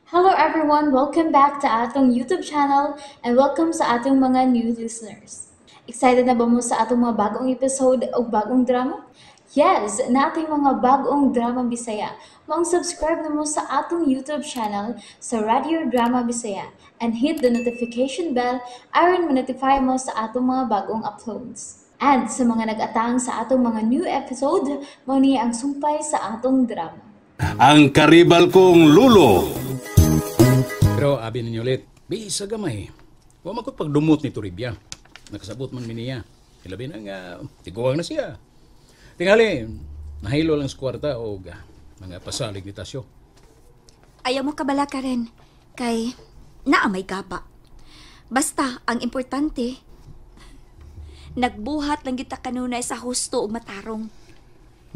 Hello everyone! Welcome back to atong YouTube channel and welcome sa atong mga new listeners. Excited na ba mo sa atong mga bagong episode o bagong drama? Yes! Nating mga bagong drama Bisaya. Maong subscribe na mo sa atong YouTube channel sa Radio Drama Bisaya and hit the notification bell aron ma-notify mo sa atong mga bagong uploads. And sa mga nag-atang sa atong mga new episode, mao ni ang sumpay sa atong drama. Ang karibal kong lulo. Pero abi ninyo ulit, bisa gamay. Wa man ko'y pagdumot ni Toribia. Nakasabot man mi niya. Ilabi na nga, tiguang na siya. Tingali, nahilo lang sa kwarta o mga pasalig ni Tasyo. Ayaw mo kabala ka rin. Kay naa may gaba. Basta, ang importante, nagbuhat lang kita kanunay sa husto ug matarong.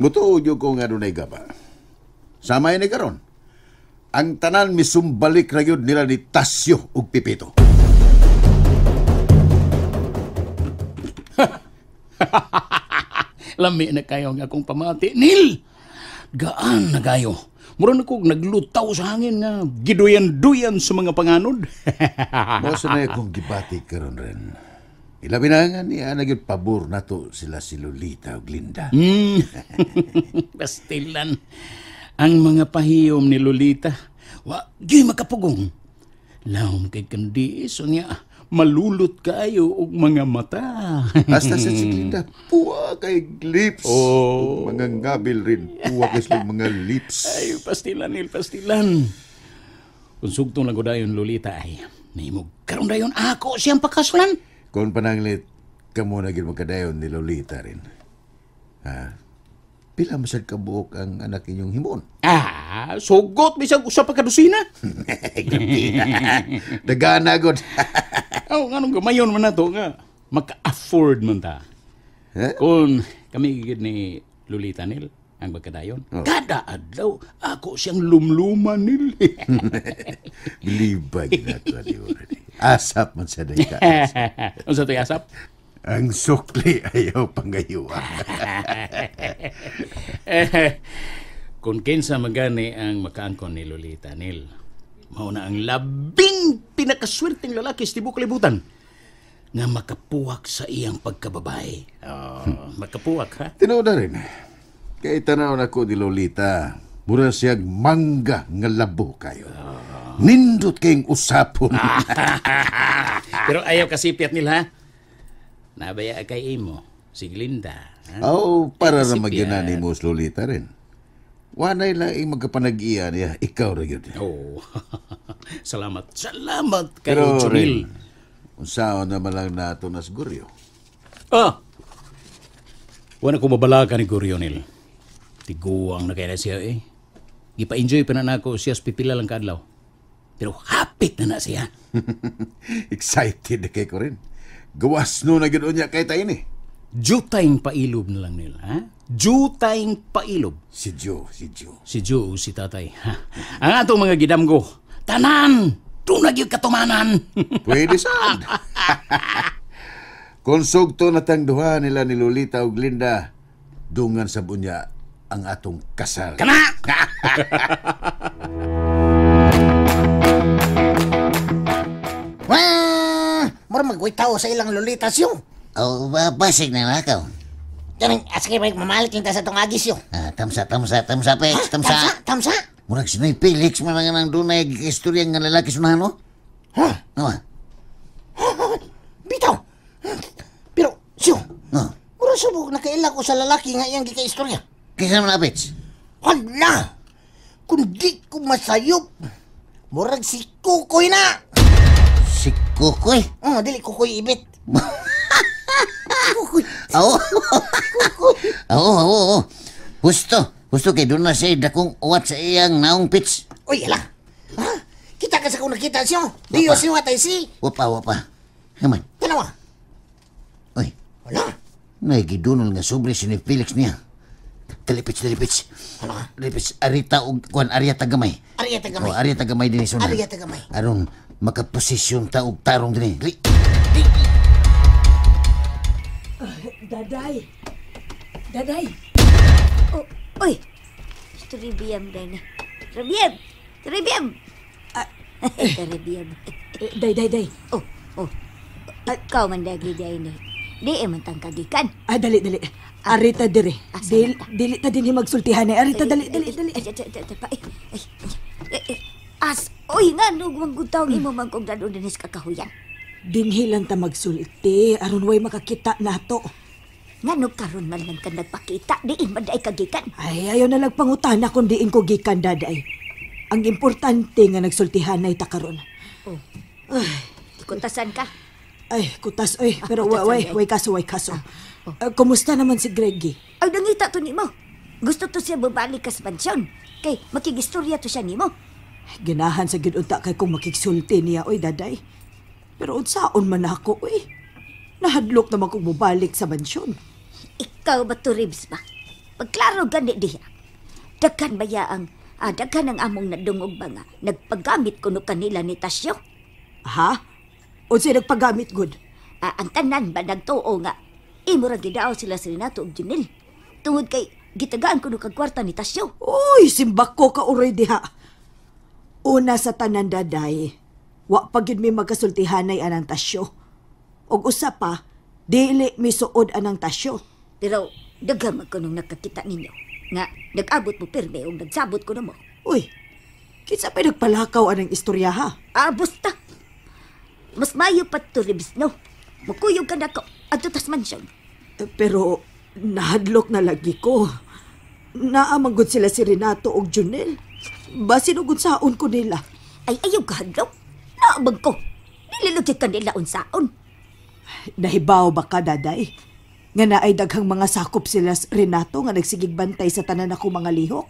Mutuo gyud ko nga dunay gaba. Samay ni karon. Ang tanan misumbalik ra gyud nila ni Tasyo ug Pipito. Lami na kayo ang akong pamati. Nil! Gaan na kayo. Mura na kog naglutaw sa hangin nga giduyan-duyan sa mga panganod. Mao sa na akong gibati karon rin. Ilabi na nga niya na gyud pabor nato sila si Lolita ug Linda. Pastilan. Ang mga pahiyom ni Lolita, wa gyud makapugong. Laom kay kandi so niya malulot kayo og mga mata. Hasta sa si Glinda, puwa kay lips. Oh. Ug mga ngabil rin, puwa kay sila mga lips. Ay, pastilan nil, pastilan. Kung sugtong lang ko dayon Lolita ay, nahimog karon dayon ako siyang pakaslan. Kung pananglit, kamo na gyud magkadayon ni Lolita rin. Ha? Pila masad kabuok ang anak inyong himon? Ah, sugot bisag usa pa ka dosina. Dagana gud. Oh, nganong gamayon man nato nga maka-afford man ta. Eh? Kung kami gid ni Lolita nil ang magkadayon. Oh. Kada adlaw ako siyang lumluman nil. Believe ba ginagawa ni Uri? Asap man sa day ka. Unsa to'y asap? Ang sukli ayaw pangayuan. Kung kinsa magani ang makaangkon ni Lolita nil, mao na ang labing pinakaswerteng lalaki sa tibuok kalibutan nga makapuwak sa iyang pagkababae. Oh, makapuwak ha? Tinuod na rin. Kay tanaw na ko ni Lolita, mura siyang mangga nga labo kayo. Nindot kayong usapon. Pero ayaw kasipyat nila ha? Nabaya kay imo, si Glinda. Ha? Oh, para ra Kasipyat. magyana ni mo si Lolita rin. Wanay lang ang magkapanag-iya niya, ikaw ra yun. Oh. Salamat. Salamat kay Pero Junil. rin, unsaon naman lang nato na siguryo. Ah! Wala ko mabalaka ni Gorionel. Tiguang na kaya na siya eh. Gipa-enjoy pa na nako siya sa pipila lang kaadlaw. Pero hapit na na siya. Excited na kay ko rin. Gawas no na gyud unya kay tayo ni. Jutayng pailob na lang nila, ha? Jutayng pailob. Si Joe, si Joe. Si Joe, si tatay. Ha? Ang atong mga gidamgo, tanan! Tunag yung katumanan! Pwede sad. Kung sugto na tang duha nila ni Lolita ug Linda, dungan sa bunya ang atong kasal. Kana! Wah! Mura magwitaw sa ilang Lolita siyo. Oh, basig na lakaw. Kaning aske may mamalik kita sa tong agis siyo. Ah, tamsa, tamsa, tamsa, Pex, tamsa. Tamsa, tamsa. Murag si Noy Felix, man nga nang dunay istorya nga lalaki sunahan, no? Ha? No, ah? Bitaw. Pero siyo, No. mura subok nakaila ko sa lalaki nga iyang gikaistorya. Kinsa man na, Pex? Hala! Kung di ko masayop, murag si Kukoy na! Si Kukoy? Oh, dili Kukoy ibit. Kukoy. Oo. Oo, oo, oo. Husto. Husto kay doon na siya dakong uwat sa iyang naong pits. Uy, hala. Ha? Kita ka sa kung nakita siyo. Diyo siyo atay si. Wapa, wapa. Haman. Tanawa. Uy, Wala. nagidunol nga sobre si ni Felix niya. Talipits, talipits. Hala. Talipits, arita og kuan arya tagamay. Arya tagamay. Oh, arya tagamay dinhi sunan. Arya tagamay. Aron makaposisyon ta og tarong dinhi. Dali. Daday! Daday! Oh, uy! Tribiyam din. Tribiyam! Tribiyam! Caribbean. Day, day, day. Oh, oh. Ikaw man lagi day ni. Di man tang kagikan. Ah, dali, dali. Arita dire. Dili ta dinhi magsultihan eh. Arita, dali, dali, dali. Ay, as, oy nga, nung manggutaw imo man kong dadon dinis kakahuyan. Dinhi lang ta magsulti, aron way makakita nato. Ngano karon man lang ka nagpakita, diin man day kagikan. Ay, ayaw na lang pangutana kung diin ko gikan, daday. Ang importante nga nagsultihan ay ta karon. Oh. Ay, kutasan ka. Ay, kutas oy, pero way way kaso, way kaso. Oh. Kumusta naman si Greggy? Ay, nangita to nimo. Gusto to siya babalik ka sa pansyon. Kay makigistorya to siya nimo. Ganahan sa gid unta kay kung makigsulti niya oy, daday. Pero unsaon man ako oy. Nahadlok naman kung mobalik sa mansyon. Ikaw ba to, Ribs ba? Pagklaro gani diha. Daghan ba ya ang daghan ang among nadungog ba nga nagpagamit kuno kanila ni Tasyo? Ha? Unsay nagpagamit gud? Ang tanan ba nagtuo nga imo ra gidaaw sila sa Renato ug Junel. Tungod kay gitagaan kuno kag kwarta ni Tasyo. Uy, simbako ka uroy diha. Una sa tanan, daday, wa pa gyud mi magkasultihanay anang Tasyo. Og usa pa, dili misuod anang Tasyo. Pero daghan man kunong nakakita ninyo nga nag-abot mo pirmi og nagsabot ko namo. Uy, kinsa pa'y nagpalakaw anang istorya ha? Ah, basta. Mas mayo pa to, Ribs, no? Mukuyog ka nako adto tas mansyon. Pero nahadlok na lagi ko. Naamangod sila si Renato og Junel. Basin og unsaon ko nila. Ay, ayaw ka hadlok. Naamang ko. Nililugit ka nila unsaon. Nahibaw ba ka, daday? Nga naay daghang mga sakop sila Renato nga nagsigigbantay sa tanan ako mga lihok.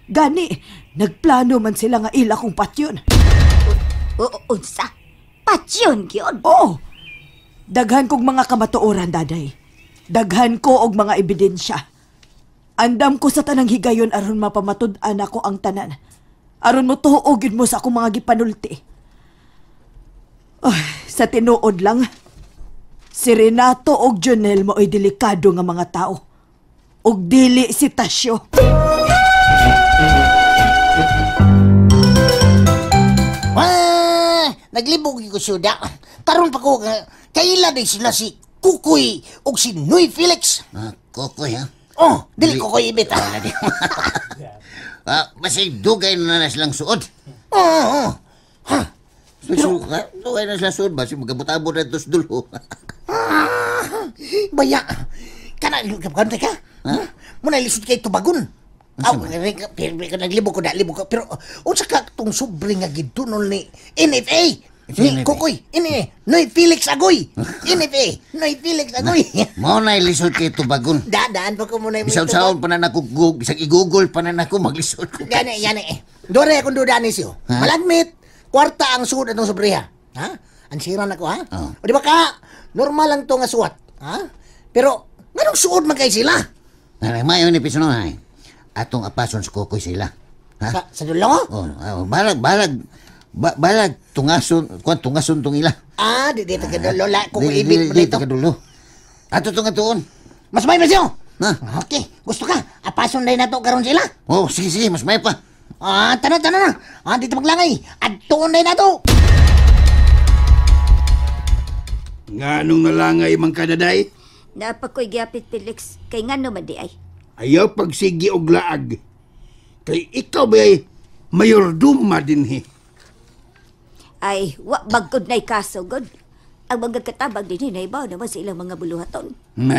Gani, nagplano man sila nga ila kong patyon. Unsa? Patyon yun? Oo. Daghan kong mga kamatuoran, daday. Daghan ko og mga ebidensya. Andam ko sa tanang higayon aron mapamatud-an ako ang tanan. Aron mo tuo gyud mo sa akong mga gipanulti. Ay, sa tinuod lang, si Renato og Jonel mao'y delikado nga mga tao. Og dili si Tasyo. Wah, naglibog ko syuda. Karon pa ko, kaila din sila si Kukoy og si Noy Felix. Kukoy, ha? Oh, dili Kukoy ibit, ha? Basig dugay na silang suod. Oo. Ha? Pero, dugay na silang suod ba? Si magabot-abot na ito sa dulo. Baya, kana, kanta ka? Ha? Muna lisod kay tubagon. Aw, pero naglibog ko na, libog ko. Pero, unsa ka itong sobre nga gidunol ni NFA? Ni Kukoy, Noy Felix Agoy. NFA, Noy Felix Agoy. Mao na lisod kay tubagon. Dadaan pa ko muna yung Bisan saon pa na nako, bisag i-google pa na nako, maglisod ko. Gani, gani. Dore akong duda ni siyo. Malagmit, kwarta ang suod atong sobreha. Ha? Ang sira na ko, ha? O di ba ka, normal lang to nga suwat. Ha? Pero, nganong suod man kay sila? Nanay, mayo ni Pisno, ay. Atong apason sa Kukoy sila. Ha? Sa dulong? Oh, balag, tungason, kuan tungason tong ila. Ah, di dito ka dulo, la, Kukoy ibig mo dito ka dulo. Ato tong atuon. Mas may ba siyo? Ha? Okay, gusto ka? Apason na nato karon sila. Oh, sige, sige, mas may pa. Ah, tana na. Ah, dito maglangay. Atuon na nato. Nga nung nalangay man kadaday? Napakoy gyapit, Felix. Kay ngano man di ay? Ayaw pagsigi og laag. Kay ikaw ba ay mayorduma dinhi? Ay, wa bagod na'y kaso, god. Ang mga katabang dinhi naibaw naman sa ilang mga buluhaton. Na,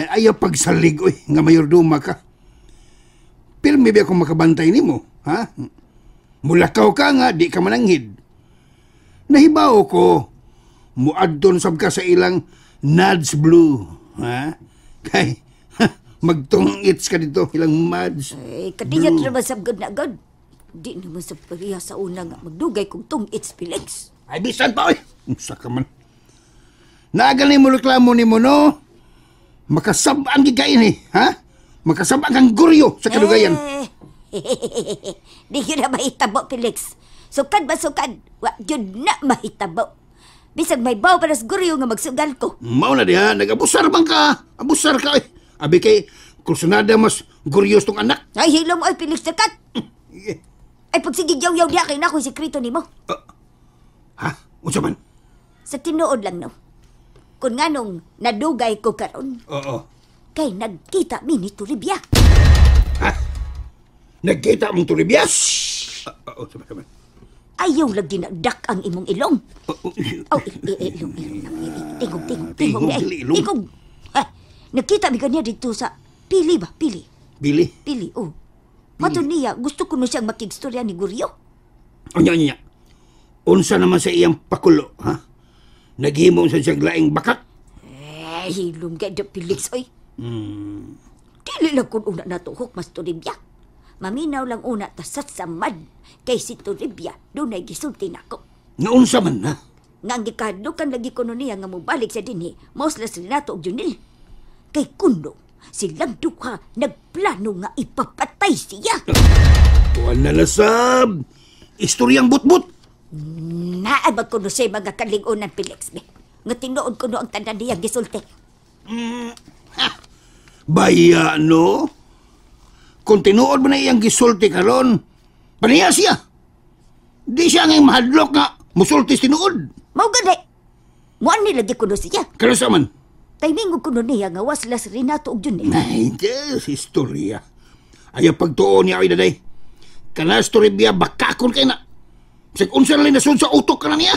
ayaw pagsalig, oy, nga mayorduma ka. Pirmi ba akong makabantay nimo, ha? Mulakaw ka nga, di ka mananghid. Nahibaw ko, muadton sab ka sa ilang Nads Blue, ha? Kay, magtungits ka dito, ilang Mads. Ay, kadiyot naman sab god na god. Di naman sa pareha sa una nga magdugay kong tungits, Felix. Ay, bisan pa, oy! Unsa ka man. Naagal ni mo reklamo ni mo, no? Makasabang gikain, eh, ha? Makasabang kang guryo sa kadugayan. Di yun na mahitabo, Felix. Sukad ba sukad? Wa yun na mahitabo. Bisag may baw para sa guryo nga magsugal ko. Mao na diha, nag-abusar man ka. Abusar ka, eh. Abi kay, kursunada mas guryos tong anak. Ay, hilom, oy, Felix, sakat. Ay pagsigig yaw-yaw diha kay na ako'y sekreto nimo. Ha? Unsa man? Sa tinuod lang no. Kung nganong nadugay ko karon. Oo. Kay nagkita mi ni Toribia. Ha? Nagkita mong Toribia? Oo, sama. Ayaw lagi nagdak ang imong ilong. Oh, ilong. Tingog. Tingog, Tingog. Nagkita mi kaniya dito sa Pili ba? Pili. Pili? Pili, oh. Mato niya, gusto ko no siyang makigstorya ni Guryo. Unya. Unsa naman sa iyang pakulo, ha? Naghimo sa siyang laing bakak? Eh, hilong kay da Felix, oy. Dili lang kun una natuhok, mas Toribia. Maminaw lang una ta samad. Kay si Toribia, dunay gisulti nako. Naunsa man, ha? Nga ang gikadlukan lagi kuno niya nga mobalik sa dinhi, mausla si Renato og Junil. Kay kuno, silang duha nagplano nga ipapatay siya. Tuwan na lasab! Istoryang butbut! Naa ba kuno siya mga kalingunan, Felix, be? Nga tinuod kuno ang tanan niyang gisulti. Baya, no? Kung tinuod mo na iyang gisulti karon, paniya siya. Di siya ngayong mahadlok nga musulti tinuod. Mao gani. Muan ni lagi kuno siya. Kano sa man? Timing kuno niya nga waslas Renato og Junel. Ay, Diyos, istorya. Ayaw pagtuon niya, ay daday. Kanas Toribia, bakakon kay na. Sig unsa na lang nasun sa utok ka na niya.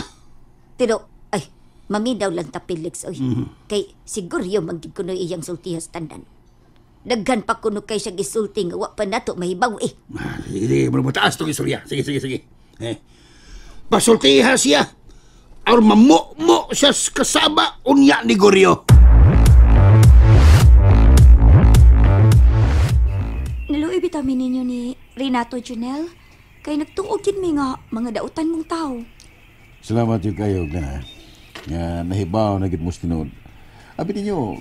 Pero, ay, maminaw lang ta, Felix, oy. Kay siguro manggid kuno iyang sultihas tanan. Daghan pa kuno kay siya gisulti nga wa pa nato mahibaw eh. Sige, mataas tong istorya. Sige. Eh. Pasultiha siya. Or mamu-mu siya kasaba unya ni Goryo. Naluoy bitamin ninyo ni Renato Junel. Kay nagtuog gid mi nga mga dautan mong tao. Salamat yung kayo na. Nga nahibaw na gid mo tinuod. Abi ninyo,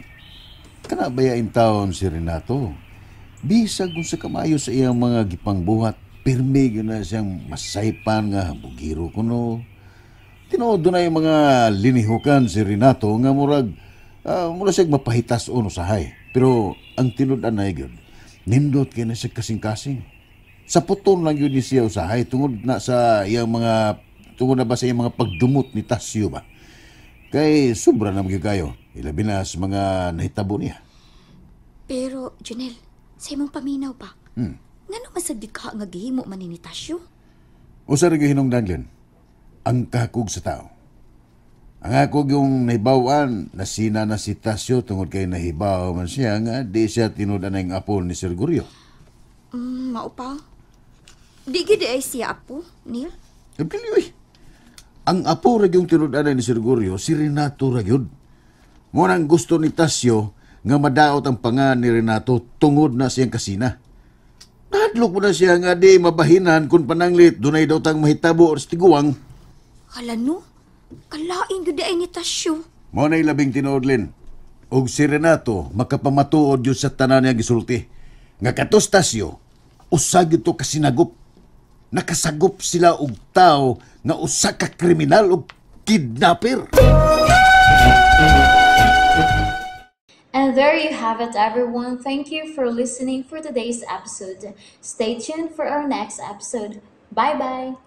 kana baya in town si Renato? Bisag kung sa kamayo sa iyang mga gipangbuhat, pirmi yun na siyang masaypan nga bugiro kuno. Tinuod doon na yung mga linihukan si Renato nga murag mura siyang mapahitas o usahay. Pero ang tinud-an na yun, nindot kay na siya kasing-kasing. Sa puton lang yun ni siya usahay tungod na sa iyang mga tungod na ba sa iyang mga pagdumot ni Tasyo ba? Kay sobra na magigkayo. Ilabi na sa mga nahitabo niya. Pero, Junel, sa imong paminaw pa, ngano masagdi ka nga gihimo man ni Tasyo? Usa ra gyud hinungdan, Glenn, ang kakog sa tao. Ang akog yung nahibawan, nasina na si Tasyo tungod kay nahibaw man siya nga di siya tinud-an ang apo ni Sir Guryo. Mao pa. Di gid ay siya apo, Neil. Dili oy. Ang apo ra gyud tinud-an ni Sir Guryo, si Renato ra gyud. Mo nang gusto ni Tasyo nga madaot ang pangan ni Renato tungod na siyang kasina. Nahadlok mo na siya nga di mabahinan kung pananglit dunay daw tang mahitabo or tiguang. Hala no, kalain gyud ay ni Tasyo. Mo na'y labing tinuod, Lin. Og si Renato makapamatuod yun sa tanan niya gisulti. Nga katos Tasyo, usa gyud to kasinagop. Nakasagop sila og tao nga usa ka kriminal og kidnapper. And there you have it, everyone. Thank you for listening for today's episode. Stay tuned for our next episode. Bye-bye!